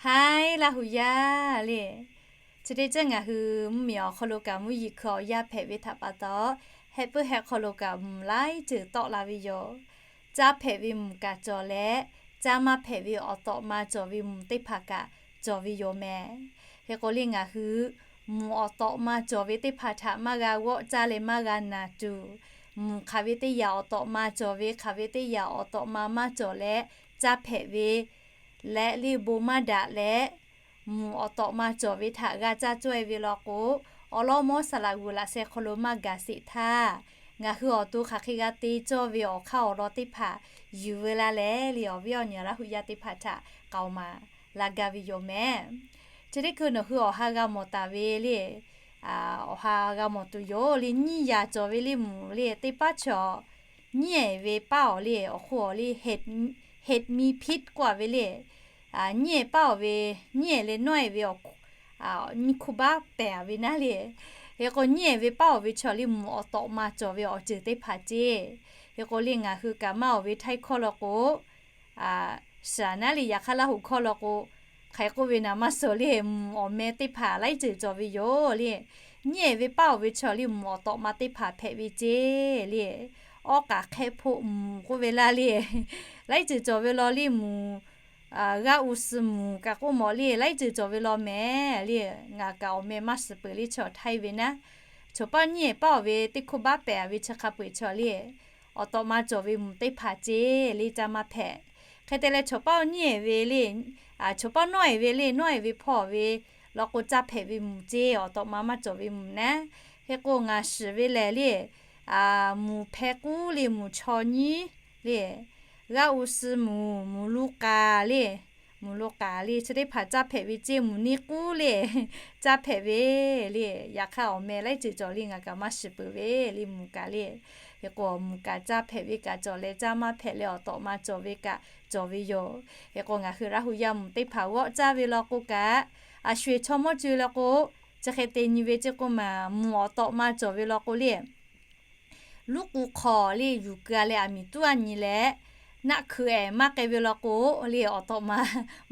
Haiˉ, Laˇ hu yaˇ le. Chi teˇ ceuˬ ngaˬ hui mvuhˇmiˬ awˬ hk'aw lo kaꞈ mvuhˇ yeˬ hkui awˬ yaˇ hpehꞈ ve htaꞈ pa taw, heh puiˉ heh hk'aw lo kaꞈ mvuhˬ laiˉ ceuˬ tawˆ la ve yoˬ. Caˇ hpehꞈ ve mvuhˬ kaꞈ cawˬ leh, caˇ maˇ hpehꞈ ve awˬ tawꞈ ma cawˬ ve mvuhˬ teˇ hpaˍ kaꞈ cawˬ ve yoˬ mehˍ. Hk'e k'o le ngaˬ hui mvuhˬ awˬ tawꞈ ma cawˬ ve teˇ hpaˍ htaꞈ maˇ g'a g'awˆ caˇ leh maˇ g'a naˬ tuˬ, mvuhˬ hk'aˬ ve teˇ yanˇ awˬ tawꞈ ma cawˬ ve, hk'aˬ ve teˇ yanˇ awˬ tawꞈ ma maˇ cawˬ leh caˇ hpehꞈ ve leh le bon maˇ daꞈ leh, mvuhˬ awˬ tawꞈ ma cawˬ ve htaꞈ g'a caˇ cawˇ e ve law k'o, awˬ lawˉ mawˇ saˍ laꞈ g'uˬ laꞈ sheh hk'aw lo maˇ gaˬ sheˍ htaˇ, ngaˬ hui awˬ to hk'aˬ hk'e g'a te cawˇ ve awˬ hk'aˇ awˬ lawn teˇ hpaˍ yuˬ veu laˇ leh le, awˬ viˉ awˬ nyi Laˇ hu yaˇ teˇ hpaˍ htaꞈ k'aoˍ maˍ laˇ gaˇ ve yoˬ mehˍ. Chi teˇ hkui nawˬ hui awˬ ha g'a mawˬ taˍ ve le, awˬ ha g'a mawˬ tuˬ yoˬ le, nyiˇ yaꞈ cawˬ ve le mvuhˬ le teˇ paˉ chaw, nyiˇ ehˍ ve paˉ awˬ le awˬ hk'oˆ awˬ le, hetmiphit k'oˆ a ve le. Nyiˇ ehˍ paˉ awˬ ve, nyiˇ ehˍ leh nawˉ ehˍ ve awˬ nyi hkuˇ baˆ pehˍ a ve naˉ le. Hk'e k'o nyiˇ ehˍ ve paˉ awˬ ve chaw le mvuhˬ awˬ tawꞈ ma cawˬ ve awˬ ceuˬ teˇ hpaˍ ceˇ. Hk'e k'o le ngaˬ hui kaꞈ maˇ awˬ ve htaiˇ hkawˇ law k'o, shaˍ naˉ le yaꞈ hk'aˇ Laˇ hu hkawˇ law k'o, hk'aˬ hk'e k'oˆ ve naˍ maˇ suhˍ le, mvuhˬ awˬ meh teˇ hpaˍ laiˉ ceuˬ cawˬ ve yoˬ le. Nyiˇ ehˍ ve paˉ awˬ ve chaw le mvuhˬ awˬ tawꞈ ma teˇ hpaˍ hpehꞈ ve ceˇ le. Awˉ k'aꞈ hk'ehˇ hpoˆ mvuhˬ k'oˆ ve laˇ le, laiˉ ceuˬ cawˬ ve law le mvuhˬ. G'aˇ u suh mvuhˬ kaꞈ k'oˆ mawˬ le, laiˉ ceuˬ cawˬ ve law mehˍ le. Ngaˬ kaꞈ awˬ meh maˇ suhˍ peuˬ le, chaw htaiˇ ve naˉ, chaw paˉ nyiˇ ehˍ paˉ awˬ ve teˇ hk'oˆ baˆ pehˍ a ve chi hk'a peu-eˬ chaw le, awˬ tawꞈ ma cawˬ ve mvuhˬ teˇ hpaˍ ceˇ le, caˇ maˇ hpehꞈ. Hk'e te leh chaw paˉ nyiˇ ehˍ ve le, chaw paˉ nawˉ ehˍ ve le, nawˉ ehˍ ve hpawˇ ve law k'o caˇ hpehꞈ ve mvuhˬ ceˇ, awˬ tawꞈ ma maˇ cawˬ ve mvuhˬ naˉ. Hk'e k'o ngaˬ shiˍ ve lehˬ le, mvuhˬ hpeh k'uˉ le, mvuhˬ chaw nyiˉ le, g'aˇ u suh mvuhˬ, mvuhˬ lu k'aˍ le, mvuhˬ lu k'aˍ le chi teˇ hpaˍ caˇ hpehꞈ ve ceˇ, mvuhˬ neˇ k'uˉ le caˇ hpehꞈ ve le. Yaꞈ hk'aˇ awˬ meh laiˉ ceuˬ cawˬ le, ngaˬ kaꞈ maˇ shiˍ peuˬ ve le mvuhˬ kaꞈ le. Hk'e k'o mvuhˬ kaꞈ caˇ hpehꞈ ve kaꞈ cawˬ leh, caˇ maˇ hpehꞈ leh awˬ tawꞈ ma cawˬ ve kaꞈ cawˬ ve yoˬ. Hk'e k'o ngaˬ hui Laˇ hu yaˇ mvuhˬ teˇ hpaˍ g'awˆ caˇ ve law k'o kaꞈ, a sho eˬ chaw mawˇ co e law k'o, chi hk'e te nyi ve ceˇ k'oˆ maˬ, mvuhˬ awˬ tawꞈ ma cawˬ ve law k'o le, luˉ k'u hk'aw le yuˬ keu a leh aˬ miˍ tuˉ a nyi leh, naˆ hkui ehˍ maˇ k'ai ve law k'o le, awˬ tawꞈ ma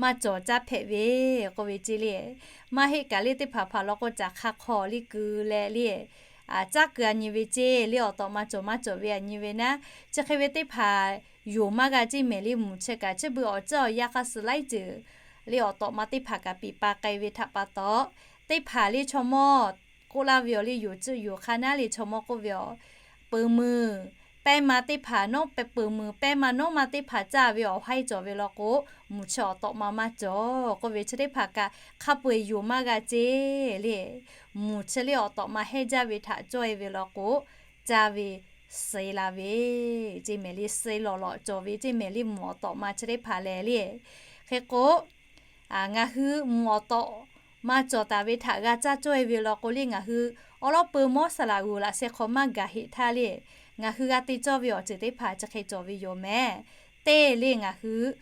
maˇ cawˬ caˇ hpehꞈ ve k'oˆ ve ceˇ le. Maˇ heˆ kaꞈ le teˇ hpaˍ hpaˍ law k'o caˬ hk'a hk'aw le keu leh le, caˇ keu a nyi ve ceˇ le, awˬ tawꞈ ma cawˬ maˇ cawˬ ve a nyi ve naˉ. Chi hk'e ve teˇ hpaˍ yonˍ maˇ g'a ceˇ mehˍ le, mvuhˬ chi kaꞈ chi beuꞈ awˬ ceuˬ awˬ yanˇ hk'aˇ suh laiˉ ceuˬ le awˬ tawꞈ ma teˇ hpaˍ kaꞈ piˍ pa k'ai ve htaꞈ pa taw, teˇ hpaˍ le chaw mawˇ k'oˆ laˇ ve awˬ le, yonˍ tcuhˆ yonˍ hk'a naˉ le chaw mawˇ k'oˆ ve awˬ, peuˬ meuˬ pehˇ ma teˇ hpaˍ nawˉ, peuˬ meuˬ pehˇ ma nawˉ ma teˇ hpaˍ caˇ ve awˬ haiˉ cawˬ ve law k'o, mvuhˬ chi awˬ tawꞈ ma maˇ cawˬ k'oˆ ve chi teˇ hpaˍ kaꞈ hk'a peu-eˬ yonˍ maˇ g'a ceˇ le. Mvuhˬ chi le awˬ tawꞈ ma hehnˇ jaˇ ve htaꞈ cawˇ e ve law k'o, caˇ ve suh la ve ceˇ mehˍ le, suh lawꞈ lawꞈ cawˬ ve ceˇ mehˍ le, mvuhˬ awˬ tawꞈ ma chi teˇ hpaˍ lehˬ le. Hk'e k'o, ngaˬ hui mvuhˬ awˬ tawꞈ ma cawˬ taˍ ve htaꞈ g'a caˇ cawˇ e ve law k'o le, ngaˬ hui awˬ lawˉ peu mawˇ saˍ laꞈ g'uˬ laꞈ sheh hk'aw maˇ gaˬ heˆ htaˇ le, ngaˬ hui g'a te cawˇ ve awˬ ceuˬ teˇ hpaˍ chi hk'e cawˬ ve yoˬ mehˍ. Teˇ le ngaˬ hui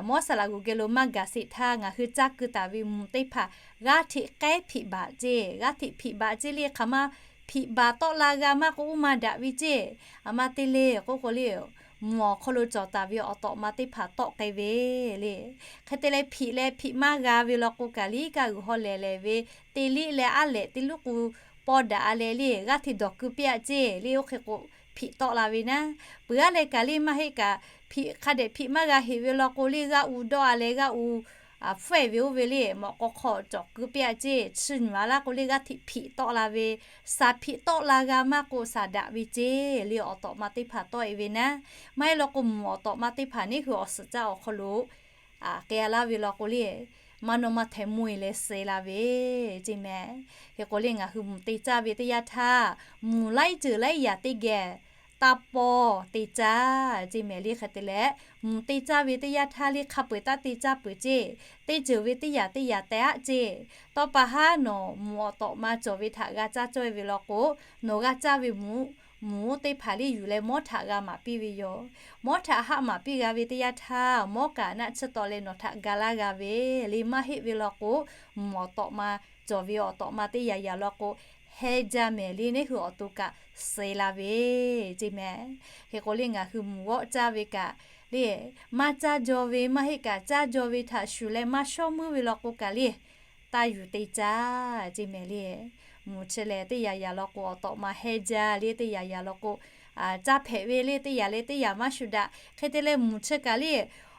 mawˇ saˍ laꞈ g'uˬ geh lo maˇ gaˬ sheˍ htaˇ, ngaˬ hui caˇ keu taˍ ve mvuhˬ teˇ hpaˍ g'aˇ hteꞈ k'ehˉ hpiꞈ baˬ ceˇ, g'aˇ hteꞈ hpiꞈ baˬ ceˇ le, hk'aˬ ma hpiꞈ baˬ tawˆ la g'a maˇ k'o uˉ maˇ daꞈ ve ceˇ. A ma te le k'oˆ k'o le, mvuhˬ awˬ hk'aw lo cawˬ taˍ ve awˬ tawꞈ ma teˇ hpaˍ tawˆ k'ai ve le. Hk'e te leh hpiꞈ leh hpiꞈ maˇ g'a ve law k'o kaꞈ liˇ kaˇ g'uiˬ haw lehˬ lehˬ ve, te liˇ leh aˉ lehꞈ teˇ luˉ k'u paw daꞈ a leh le, g'aˇ hteꞈ dawˬ keu piˇ a ceˇ le, oˇ hk'e k'o hpiꞈ tawˆ la ve naˉ. Peuˬ aˉ leh kaꞈ le maˇ heˆ kaꞈ, hpiꞈ hk'a dehꞈ hpiꞈ maˇ g'a heˆ ve law k'o le, g'aˇ u dawˆ a leh g'aˇ u hpfuhˇ e ve oˇ ve le, mawꞈ k'aw hk'aw cawˬ keu piˇ a ceˇ, chi nyuˬ a laˇ k'o le g'aˇ hteꞈ hpiꞈ tawˆ la ve, shaˍ hpiꞈ tawˆ la g'a maˇ k'o shaˍ daꞈ ve ceˇ le, awˬ tawꞈ ma teˇ hpaˍ tawˆ e ve naˉ. Maˇ heˆ law k'o mvuhˬ awˬ tawꞈ ma teˇ hpaˍ neˉ hui awˬ suhˍ caˇ awˬ hk'aw lo k'ai a laˇ ve law k'o le, maˇ nawˇ maˇ hteh mvuh e leh suh la ve ceˇ mehˍ. Hk'e k'o le ngaˬ hui mvuhˬ te caˇ ve teˇ yanˇ htaˇ, mvuhˬ laiˉ ceuˬ laiˉ yaꞈ teˇ geh taˇ pawˇ te caˇ ceˇ mehˍ le. Hk'e te leh mvuhˬ te caˇ ve teˇ yanˇ htaˇ le hk'a peu-eˬ taˇ te caˇ peuˬ ceˇ, teˇ ceuˬ ve teˇ yaꞈ teˇ yaꞈ teh aˆ ceˇ. Tawˇ pa haˉ nawˬ mvuhˬ awˬ tawꞈ ma cawˬ ve htaꞈ g'a caˇ cawˇ e ve law k'o, nawˬ g'a caˇ ve mvuhˬ, mvuhˬ oˇ teˇ hpaˍ le yuˬ leh mawˉ htaꞈ g'a maˍ piˇ ve yoˬ. Mawˉ htaꞈ haˆ maˍ piˇ g'a ve teˇ yanˇ htaˇ, mawˉ kaꞈ naˆ tsuhˇ taw leh nawˬ htaꞈ ga laˇ g'a ve le. Maˇ heˆ ve law k'o, mvuhˬ awˬ tawꞈ ma cawˬ ve awˬ tawꞈ ma teˇ yaꞈ yaꞈ law k'o, hehnˇ jaˇ mehˍ le, neˉ hui awˬ to kaꞈ suh la ve ceˇ mehˍ. Hk'e k'o le ngaˬ hui mvuhˬ g'awˆ caˇ ve kaꞈ le, maˇ caˇ jaw ve maˇ heˆ kaꞈ, caˇ jaw ve htaꞈ shuˍ leh maˇ shawˉ meuˇ ve law k'o kaꞈ le, taˇ yuˬ te caˇ ceˇ mehˍ le. Mvuhˬ chi lehˬ teˇ yanˇ yanˇ law k'o awˬ tawꞈ ma hehnˇ jaˇ le, teˇ yanˇ yanˇ law k'o, caˇ hpehꞈ ve le, teˇ yanˇ leh teˇ yanˇ maˇ shuˍ daꞈ. Hk'e te leh mvuhˬ chi kaꞈ le,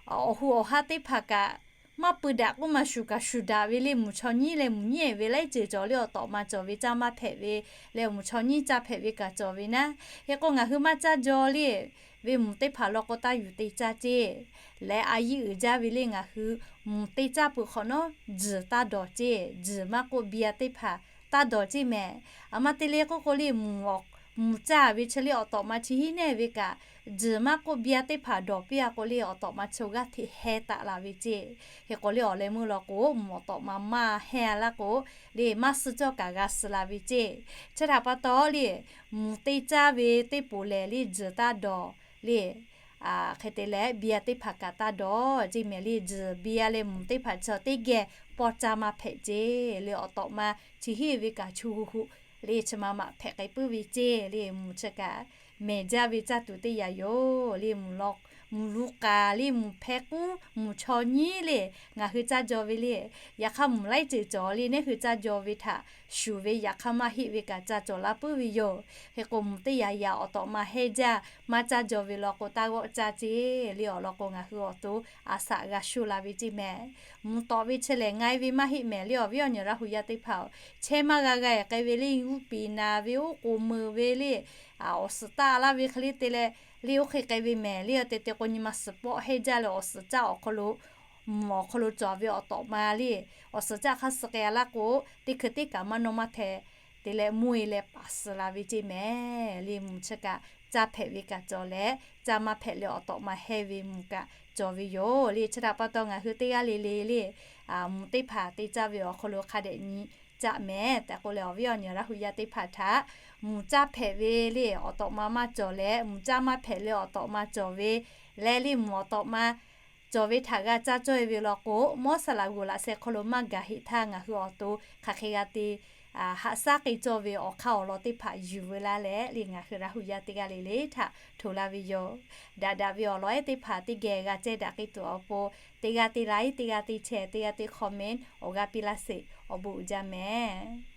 awˬ hu awˬ ha teˇ hpaˍ kaꞈ maˇ pui daꞈ k'oˆ maˇ shuˍ kaꞈ shuˍ daꞈ ve le, mvuhˬ chaw nyiˉ leh mvuhˬ nyiˉ ve laiˉ ceuˬ cawˬ le, awˬ tawꞈ ma cawˬ ve caˇ maˇ hpehꞈ ve leh mvuhˬ chaw nyiˉ caˇ hpehꞈ ve kaꞈ cawˬ ve naˉ. Hk'e k'o ngaˬ hui maˇ caˇ jaw le ve mvuhˬ teˇ hpaˍ law k'o taˇ yuˬ te caˇ ceˇ. Leh a yiˇ uiˍ jaˇ ve le ngaˬ hui mvuhˬ te caˇ peuˬ hk'awꞈ nawˉ, tzuhˬ taˇ dawˬ ceˇ. Tzuhˬ maˇ k'oˆ, bia teˇ hpaˍ taˇ dawˬ ceˇ mehˍ. A ma te le k'oˆ k'o le, mvuhˬ caˇ ve chi le awˬ tawꞈ ma chi hiˉ nehˇ ve kaꞈ, tzuhˬ maˇ k'oˆ, bia teˇ hpaˍ dawˬ piˇ a k'o le, awˬ tawꞈ ma chi g'aˇ hteꞈ heh taˍ la ve ceˇ. Hk'e k'o le awˬ leh meuˇ law k'o mvuhˬ awˬ tawꞈ ma maˇ hehnˇ a laˇ k'o le, maˇ suh cawˇ kaꞈ g'a suh la ve ceˇ. Chi htaꞈ pa taw le, mvuhˬ te caˇ ve teˇ poˍ lehˬ le, tzuhˬ taˇ dawˬ le. Hk'e te leh bia teˇ hpaˍ kaꞈ taˇ dawˬ ceˇ mehˍ le. Tzuhˬ, bia leh mvuhˬ teˇ hpaˍ chi teˇ geh pawˇ caˇ maˇ hpehꞈ ceˇ le, awˬ tawꞈ ma chi hiˉ ve kaꞈ chu hu hu le chi ma maꞈ hpehꞈ k'ai puiˉ ve ceˇ le. Mvuhˬ chi kaꞈ mehˬ jaˇ ve caˇ tuˬ teˇ yanˇ yoˬ le. Mvuhˬ lu k'aˍ le, mvuhˬ hpehˇ k'uˉ, mvuhˬ chaw nyiˉ le, ngaˬ hui caˇ jaw ve le. Yaꞈ hk'aˇ mvuhˬ laiˉ ceuˬ cawˬ le, neˉ hui caˇ jaw ve htaꞈ shuˍ ve yaꞈ hk'aˇ maˇ heˆ ve kaꞈ caˇ cawˬ laˇ puiˉ ve yoˬ. Hk'e k'o mvuhˬ teˇ yanˇ yanˇ awˬ tawꞈ ma hehnˇ jaˇ, maˇ caˇ jaw ve law k'o taˇ g'awˆ caˇ ceˇ le. Awˬ lawn k'o ngaˬ hui awˬ to a shaꞈ g'a sho la ve ceˇ mehˍ. Mvuhˬ tawꞈ ve chi lehˬ nga e ve maˇ heˆ mehˍ le. Awˬ viˉ awˬ nyi Laˇ hu yaˇ teˇ hpaˍ-oˬ, chehˇ maˇ g'a g'a k'ai ve le, g'uˇ piˍ naˍ ve, oˉ k'oˍ meuˍ ve le, awˬ suhˍ taˆ laˇ ve hk'e le te leh le oˇ hk'e k'ai ve mehˍ le. Awˬ te te k'o nyi ma suhˍ pawˆ hehnˇ jaˇ leh awˬ suhˍ caˇ awˬ hk'aw lo mvuhˬ awˬ hk'aw lo cawˬ ve awˬ tawꞈ ma le, awˬ suhˍ caˇ hk'aˇ suh k'ai a laˇ k'o, teˇ hkui teˇ kaꞈ maˇ nawˇ maˇ hteh te leh mvuhˇ e leh paˍ suh la ve ceˇ mehˍ le. Mvuhˬ chi kaꞈ caˇ hpehꞈ ve kaꞈ cawˬ leh, caˇ maˇ hpehꞈ leh awˬ tawꞈ ma hehnˇ ve mvuhˬ kaꞈ cawˬ ve yoˬ le. Chi htaꞈ pa taw ngaˬ hui teˇ g'aˇ le le le, mvuhˬ teˇ hpaˍ te caˇ ve awˬ hk'aw lo hk'a dehꞈ nyi caˆ mehˍ tehꞈ k'oˆ leh, awˬ viˉ awˬ nyi Laˇ hu yaˇ teˇ hpaˍ htaꞈ mvuhˬ caˇ hpehꞈ ve le awˬ tawꞈ ma maˇ cawˬ leh, mvuhˬ caˇ maˇ hpehꞈ leh awˬ tawꞈ ma cawˬ ve leh le, mvuhˬ awˬ tawꞈ ma cawˬ ve htaꞈ g'a caˇ cawˇ e ve law k'o, mawˇ saˍ laꞈ g'uˬ laꞈ sheh hk'aw lo maˇ gaˬ heˆ htaˇ ngaˬ hui awˬ to hk'aˬ hk'e g'a te haꞈ shaˉ k'ai cawˇ ve awˬ hk'aˇ awˬ lawn teˇ hpaˍ yuˬ veu laˇ leh le, ngaˬ hui Laˇ hu yaˇ teˇ g'aˇ le le htaꞈ htoꞈ laˇ ve yoˬ. Daꞈ daꞈ ve awˬ lawn ehˉ teˇ hpaˍ teˇ geh g'a cehˇ daꞈ k'ai tuˬ awˬ pon, teˇ g'aˇ te like, teˇ g'aˇ te share, teˇ g'aˇ te comment awˬ g'aˇ piˇ laˇ sheˍ. Awˬ bon uiˍ jaˇ mehˍ.